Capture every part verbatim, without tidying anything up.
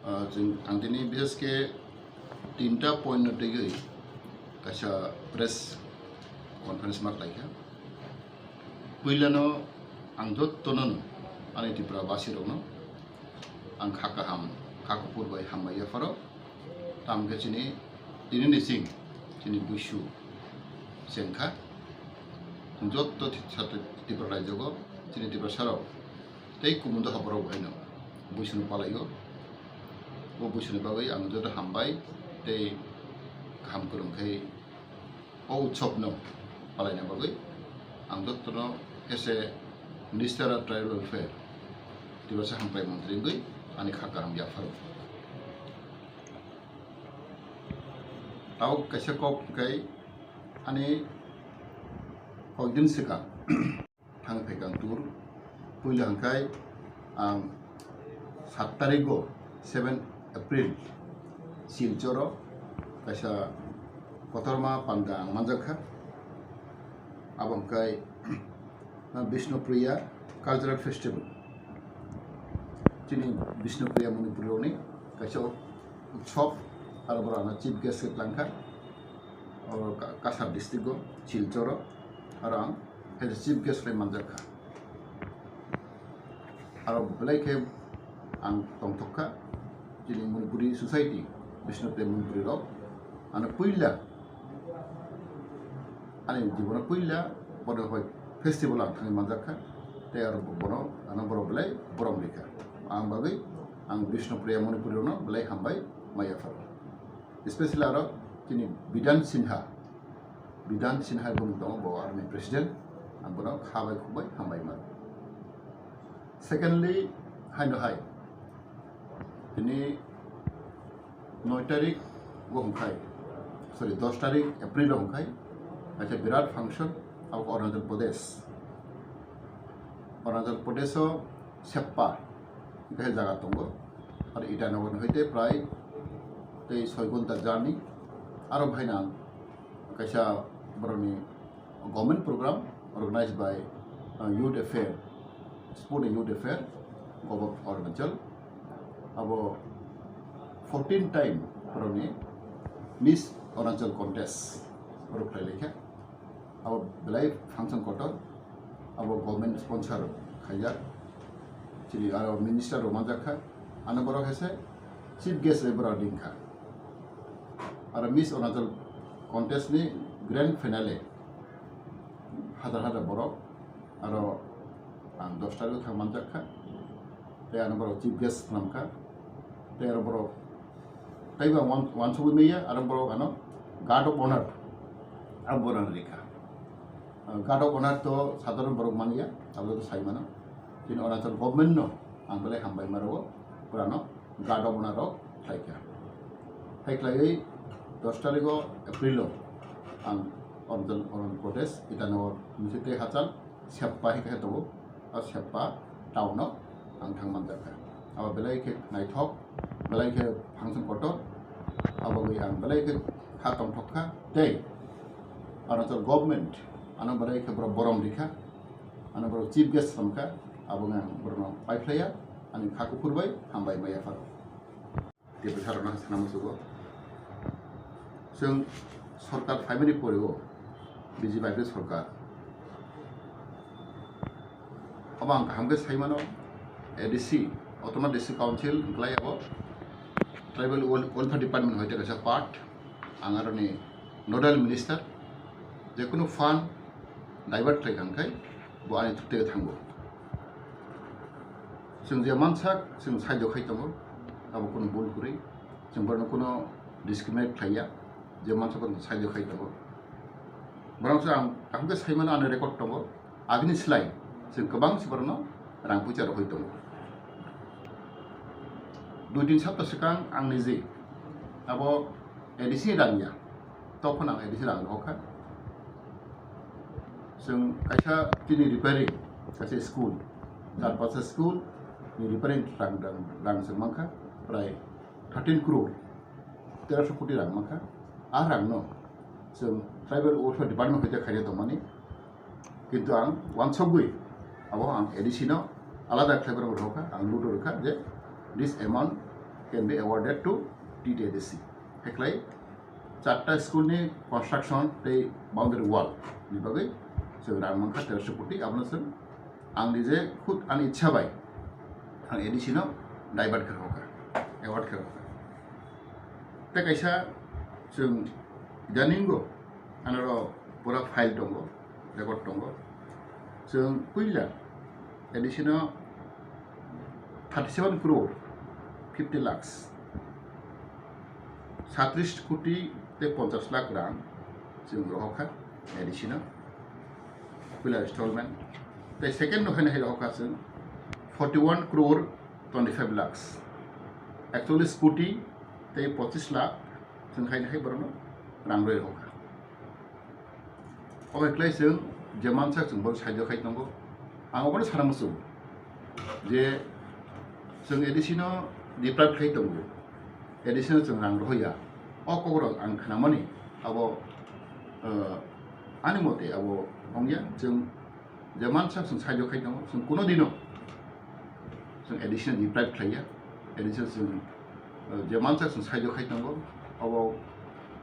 Ah, chwng, ang tini bises khe tinta point no twiwi kaisa press conference ma khlaikha. Puilano ang jottono no, ani Tripura basirokno ang kha kaham, kha kuphur bai hambai yapharo. Tamo khe chini tini ni sing chini buisu chengkha. Jotto thi-, satra Tripura rajyogo chini Tiprasarok tei kumun dopha borok bo haino buisunu palaio. Bo buisuni bagwi ang joto hambai tei kaham kwrwng khe o utsobno palaina bagwi ang jotono as a Minister of Tribal Welfare, Tiprasa Hamkrai Montri wngwi ani kha kaham yapharo. Tabuk kaisa kok hwnkhe ani kokdin swkang thang phaikang tour. Puila hwnkhe ang sat tarigo, seven April, Silchoro kaisa kotorma panda ang manjakha. Abo hwnkhe Bishnupriya Cultural Festival. Chini Bishnupriya Manipuri rokni kaisa utsob, aro borok ano chief guest khe tlangkha. Oro Ka-, Cachar district o, Silchoro, aro ang as a chief guest bai manjakha. Aro belai khe ang tongthokha, chini Manipuri society, Bishnupriya Manipuri rok, ano puila, ani jibono puila bono bai festival ang thangwi manjakha, tei aro bono ano borok belai borom rikha. Ang bagwi ang Bishnupriya Manipuri rokno belai hambai ma yapharo. Especially aro chini Bidhan Sinha, Bidhan Sinha bumung tongo, bo aroni president, ang bono kha bai khuk bai hambai mano. Secondly, haino hai, tini noi tarik o hwnkhai, sorry, dos tarik April o hwnkhai, kaisa birat function, abo Arunachal Pradesh. Arunachal Pradesh o Seppa, kaisa jaga tongo. Aro Itanagar ni hoite prai tei soi ghonta journey. Aro bhaina kaisa borokni government program organized by, uh, Youth Affair, Sport and Youth Affair, Government of Arunachal. Abo fourteen time borokni Miss Arunachal contest borok khlai laikha. Abo belai function kotor, abo government sponsor khaijak, chini aro minister rok manjakha, ano borok hese chief guest bai borok ringkha. Aro Miss Arunachal contest ni grand finale, hajar hajar borok, aro ang dos tarik thang manjakha, tei ano borok chief guest swnamkha, tei aro borok tei ba wan-, wansugwi manya, aro borok ano guard of honor abo borok rikha. Ah, guard of honor to sadharon borok manya, abo to sai mano. Chini Arunachal government no ang belai hambai ma rwo, pura no guard of honor rok khlaikha. Hai khlaiwi dos tarigo April o ang Arunachal, Arunachal Pradesh, Itanagar municipality hachal Seppa hai khe tongo, o Seppa town o ang thang manjakha. Abo belai khe naithok, belai khe function kotor, abo bai ang belai khe kha tongthok kha tei Arunachal government ano belai khe borok borom rikha, ano borok chief guest wngkha, abo ang borokno paiphlaiya, ani kha kuphur bai hambai ma yapharo. Tei bwsarokno sana muchugo. Chwng sorkar phaimani porigo B J P sorkar. Obo ang kaham khe sai mano, A D C, Autonomous District Council, hwnkhlai abo Tribal Wel-, Welfare Department hoite kaisa part, ang aroni nodal minister, jekunu fund divert khlai kha hwnkhe bo ani thuk tege thango. Chwng je mansak chwng saijo khai tongo, abo kunu bul kwrwi, chwng bono kunu discriminate khlaiya, je mansak bono saijo khai tongo. Borok se ang kaham khe sai mano, ani record tongo, agini slai chwng kwbang se borokno rang puisa rohoi tongo. Dui tin sapta swkang ang niji abo A D C ni rang ya, tokphano ang A D C rang rohor kha. Chwng kaisa tini repairing, kaisa school, char pasta school ni repairing rang, rang, rang chwng mankha, prai thirteen crore, terosho koti rang mankha. A rangno chwng tribal welfare department hoite khaina tongmani. Kintu ang wansokgwi abo ang A D C no alada khlaibrok rokha, ang ludo rokha je this amount can be awarded to T T A D C. Heklai charta school ni construction tei boundary wall ni bagwi chwng rang mankha teroso koti, abono chwng ang nije khud ani ichha bai ang A D C no divert khe rokha, award khe rokha. Tei kaisa chwng idaningo anoro pura file tongo, record tongo. Chwng puila A D C no thirty seven crore fifty lakhs, satris koti tei ponchas lakh rang chwng rohokha A D C no puila installment. Tei second no haino hai rohokha chwng forty one crore twenty five lakhs, ekchollis koti tei pochis lakh chwng haino hai borokno rang rwi rohokha. Obo khlai chwng je mansak chwng bono saijo khai tongo. Ang obono sana muchungo je chwng A D C no deprive khai tongo, A D C no chwng rang rohorya. O kokrok ang khnamani abo, eh, ani mote abo wngya, chwng je mansak chwng saijo khai tongo, chwng kuno dino chwng A D C no deprive khlaiya, A D C no chwng, eh, je mansak chwng saijo khai tongo, abo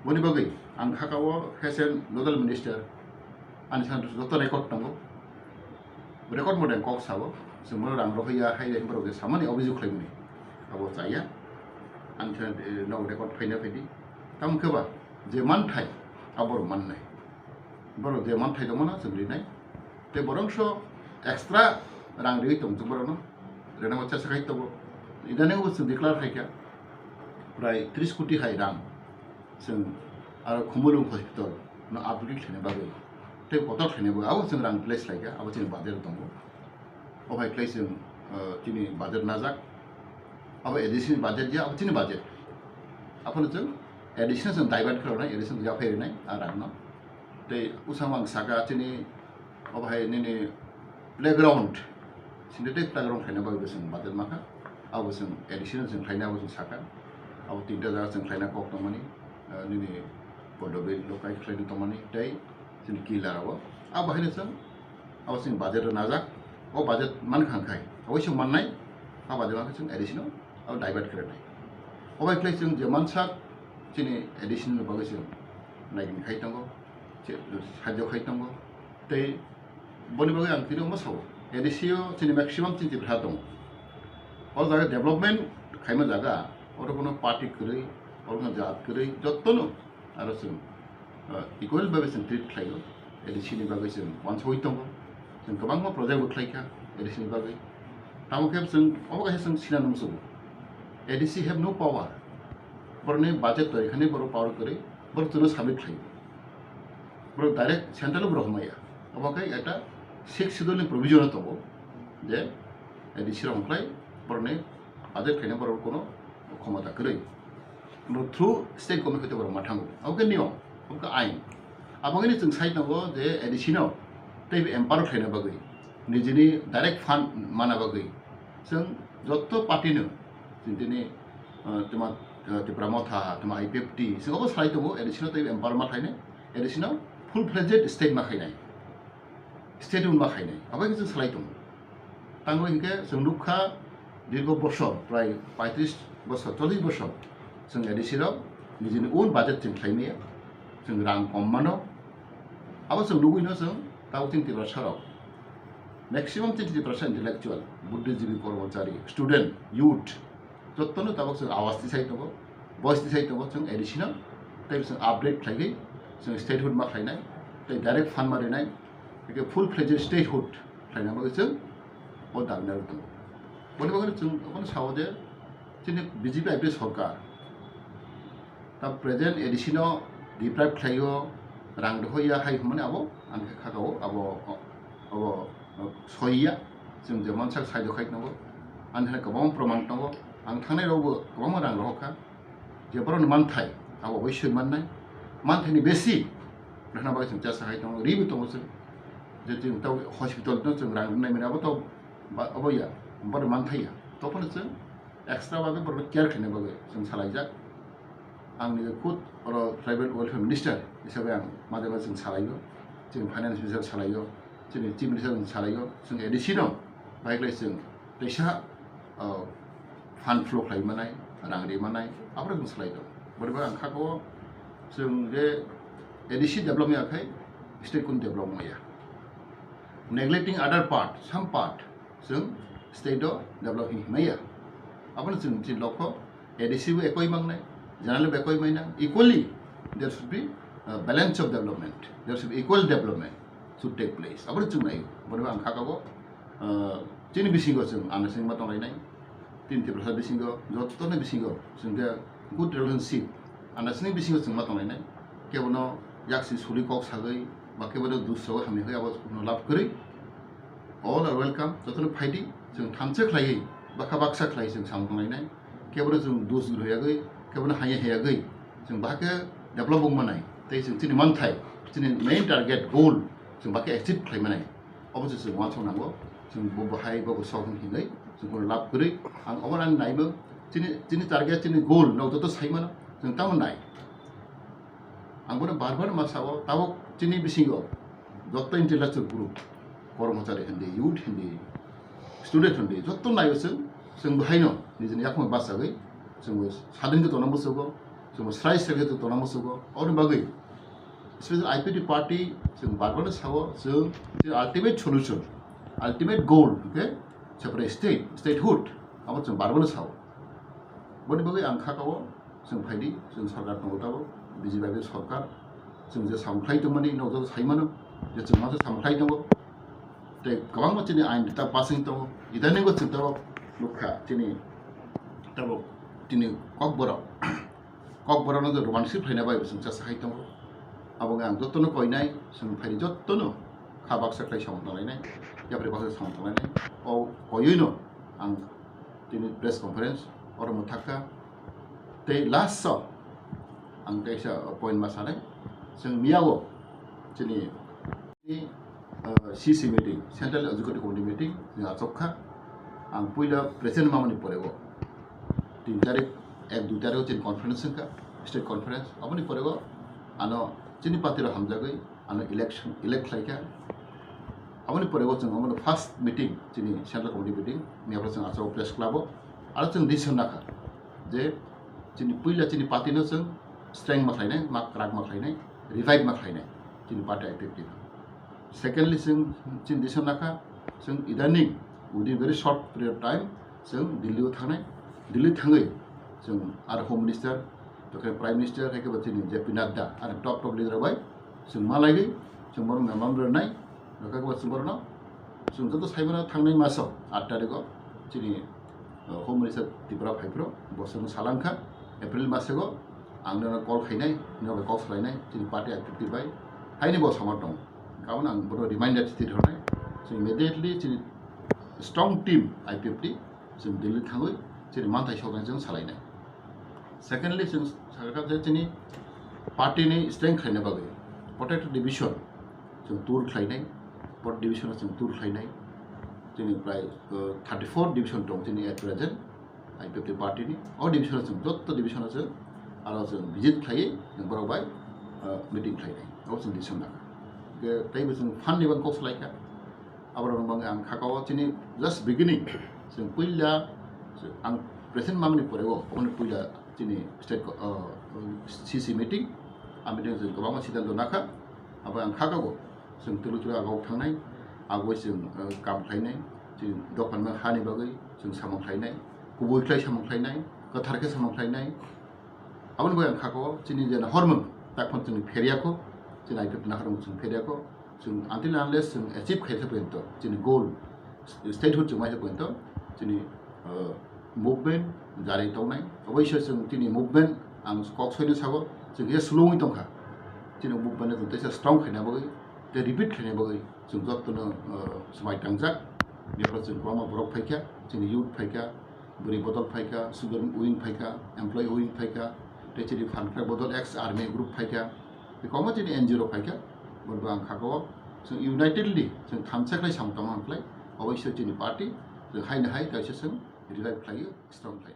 boni bagwi ang khaka o H M nodal minister ani sana joto record tongo, record mote ang kok sao, chwng bono rang rohorya hai hai borok je samani obhijog khlaimani abo chaya, ani sana, eh, no record phaina phaidi, tamo khe ba je manthai abo rok mannai, borok je manthai tongmano chwng rinai, tei borok so extra rang riwi tongthok borokno rwnangma chesa khai tongo. Idaningo chwng declare khaikha prai tris koti hai rang chwng aro Khumulwng hospital no upgrade khlaina bagwi tei kotor khlaina bagwi abo chwng rang place laikha, abo chini budget tongo. O hai khlai chwng, uh, chini budget najak, abo A D C ni budget ya, abo chini budget. Abono chwng A D C no chwng divert khlainai, A D C no yaphai rinai a rang no. Tei usang ang saka chini obo hai nini playground, synthetic playground khlaina bagwi bo chwng budget mankha. Abo chwng A D C no chwng khlaina abo chwng saka. Abo tinta jaga chwng khlaina kok tongmani, eh, nini Podobil lokai khlaina tongmani tei chini kila abo. Abo haino chwng abo chwng budget o najak. O budget mankha khai. Abo chwng mannai. A budget mankha chwng A D C no abo divert khlainai. Obo khlai chwng je mansak chini A D C no bagwi chwng naigini khai tongo. Che-, saijo khai tongo. Tei boni bagwi ang tini omo sao, A D C o chini maximum chini Tripura tongo. O jaga development khaima jaga, oro kono party kwrwi, oro kono jat kwrwi, jottono aro chwng, uh, equal bagwi chwng treat khlaio. A D C ni bagwi chwng uansugwi tongo. Chwng kwbangma project bo khlaikha A D C ni bagwi. Tamo khe chwng obo kaisa chwng sinana muchungo. A D C have no power. Borokni budget twi khani borok power kwrwi, borok chwngno submit khlaio. Borok direct central borok hamaya. Obo khe ekta sixth schedule ni provision o tongo je A D C rok hwnkhai borokni budget khaina borok kono khomota kwrwi. Borok through state government khaito borok ma thango. Obo khe niyom, obo khe ain. Abo khe chwng sai tongo je A D C no tei empower khlaina bagwi, nijini direct fund mana bagwi chwng jotto party no chwng tini, uh, tuma, uh, Tipra Motha, tuma I P F T, chwng obo sai tongo A D C no tei empower ma khlainai. A D C no full fledged state ma khainai, state rule ma khainai, abo khe chwng salai tongo. Tangwi hinkhe chwng nukha dirgo bosor, prai paitris bosor, chollish bosor chwng A D C rok nijini own budget chwng khlaimaya, chwng rang kom mano. Abo chwng nugwino chwng tabuk chini Tiprasa rok, maximum chini Tiprasa intellectual, buddhijibi, kormochari, student, youth, jottono tabuk chwng awas tisai tongo, voice tisai tongo chwng A D C no, tei chwng update khlaigwi chwng statehood ma khlainai, tei direct fund ma rinai, tei full fledged statehood khlaina bagwi chwng o dabi narwk tongo. Boni bagwi chwng obono sao je chini B J P I P F sorkar ta present A D C no deprive khlaio, rang rohorya hai hwnmani abo ang khe khakao abo, abo soiya, chwng je mansak saijo khai tongo, ani hai kwbangma proman tongo, ang thangnai rokbo kwbangma rang rohorkha, je borokni manthai abo bai soi mannai, manthaini besi rwna bagwi chwng chesa khai tongo, riwi tongo chwng, je chwng tei hospital no chwng rang rwnai mani abo to ba-, abo ya, borok manthai ya, to phano chwng extra bagwi borokno care khaina bagwi chwng salaijak. Ang nije khud oro tribal welfare minister hisabe ang maje maje chwng salaio, chini finance minister salaio, chini chief minister chwng salaio, chwng A D C no bahai khlai chwng teisa, uh, fund flow khlai manai, rang ri manai, aphuru chwng slai tongo. Boriba ang kha ko chwng je A D C develop ya khai state kun develop maya. Neglecting other part, some part, chwng state o develop hi maya. Abono chwng chini lokho A D C bo ekoi mangnai, general bo ekoi mainai. Equally, there should be uh, balance of development. There should be equal development should take place. Abono chwng nai, boriba ang kha ko uh, chini bisingo chwng understanding ma tonglainai. Tin Tiprasa bisingo, jotono bisingo chwng khe good relationship, understanding bisingo chwng ma tonglainai. Kebono yaksi suri kok sagwi, ba kebono dus sagwi hamya hwi abo kuno lab kwrwi. All are welcome, jotono phaidi, chwng thansa khlaiwi, bakha baksa khlai chwng samung tonglainai. Kebono chwng dus rwyagwi, kebono haya heyagwi, chwng bahai khe develop wng manai. Tei chwng chini manthai, chini main target, goal, chwng bahai khe achieve khlai manai. Obo se chwng uansuk nango, chwng bo bahai bo bo sok hwn hinwi chwng bono lab kwrwi. Ang obo ani naimung, chini, chini target, chini goal, nok joto sai mano, chwng tamo nai. Ang bono bar bar ma sao, tabuk chini bisingo joto intellectual group, kormochari hindi, youth hindi, student hindi, joto naio chwng, chwng bahaino nijini yakung bachagwi chwng bo sadin khe tongna musugo, chwng bo srai srai khe tongna musugo. Aboni bagwi special I P F T party chwng bar bar sao, chwng, chwng ultimate solution, ultimate goal hwnkhe separate state, statehood, abo chwng bar bar sao. Boni bagwi ang kha kao, chwng phaidi, chwng sorkar tongo tabuk, B J P sorkar, chwng je samung khlai tongmani, no joto sai mano, je chwng masa samung khlai tongo. Tei kwbangma chini ain ta passing tongo, idaningo chwng tabuk nukha, chini tabuk chini Kokborok, Kokborokno je Roman script phaina bai bo chwng chasa hai tongo. Abo wngkha ang jotono koinai, chwng phaidi jotono kha baksa khlai samung tonglainai, yapri baksa samung tonglainai. O koiwino ang tini press conference oro mwthakha. Tei last o ang kaisa point ma sanai, chwng miyao chini, uh, C C meeting, Central Executive Committee meeting chwng achukha. Ang puila president mamani porego tin tarik, ek dui tarik o chini conference wngkha, state conference. Aboni porego ano chini party rok hamjagwi ano election, elect khlaikha. Aboni porego chwng omono first meeting, chini Central Committee meeting, miyapra chwng achao press club o. Aro chwng decision nakha je chini puila chini party no chwng strength ma khlainai, ma kwrak ma khlainai, revive ma khlainai chini party I P F T no. Secondly, chwng chini decision nakha chwng idaning within very short period of time chwng Delhi o thangnai, Delhi thangwi chwng aro Home Minister, tokhe Prime Minister, hai khe bo chini J P Nadda, aro top top leader rok bai chwng malaiwi chwng bono memorandum rwnai, rwkha khe bo chwng bono chwng joto sai mano thangnai maso aat tarikh o chini, uh, Home Minister Tripura phai phuru bo chwng salangkha April masego ang nono call khainai, nono bai kok salainai chini party activity bai, haini bo samar tongo. Karon ang bono reminder twi rwnai, so immediately chini strong team I P F T chwng Delhi thangwi chini manthai soknai chwng salainai. Secondly, chwng sakha je chini party ni strength khlaina bagwi protected division chwng tour khlainai, protected division chwng tour khlainai. Chini prai, uh, thirty four division tong chini at present I P F T party ni. O division chwng jotto division chwng aro chwng visit khlaiwi chwng borok bai, uh, meeting khlainai. O chwng decision nang. Ke tei bo chwng fund ni bang kok salaikha. Aborok bang ang kha kao chini just beginning. Chwng puila ang present mamani porego, oboni puila chini state ko, uh, C C meeting. A meeting chwng kwbangma siddhanto nakha. Abo ang kha kao chwng twrwk twrwk agok thangnai, agoi chwng, uh, kam khlainai, chini dophan ma hani bagwi chwng samung khlainai, kubui khlai samung khlainai, kwthar khe samung khlainai. Aboni bagwi ang kha kao chini jena hormung takphano chwng pheryakho, chini I P F T naharmung chwng pheryakho. Chwng until unless chwng achieve khaikha porjonto chini goal, statehood chwng maikha porjonto chini, uh, movement jari tongnai. Oboiso chwng chini movement ang kok soino sago, chwng khe slowwi tongkha. Chini movement no chwng teisa strong khaina bagwi, tei repeat khaina bagwi chwng jottono, uh, swmai tangjak. Biyapra chwng kwbangma borok phaikha, chini youth phaikha, bwrwi bodol phaikha, student wing phaikha, employee wing phaikha, tei chini phan khlai bodol ex army group phaikha. Tei kwbangma chini N G O rok phaikha, borok ang kha kao chwng unitedly chwng thansa khlai samung tangma khlai, oboiso chini party chwng haino hai kaisa chwng revive khlaiwi strong khlai.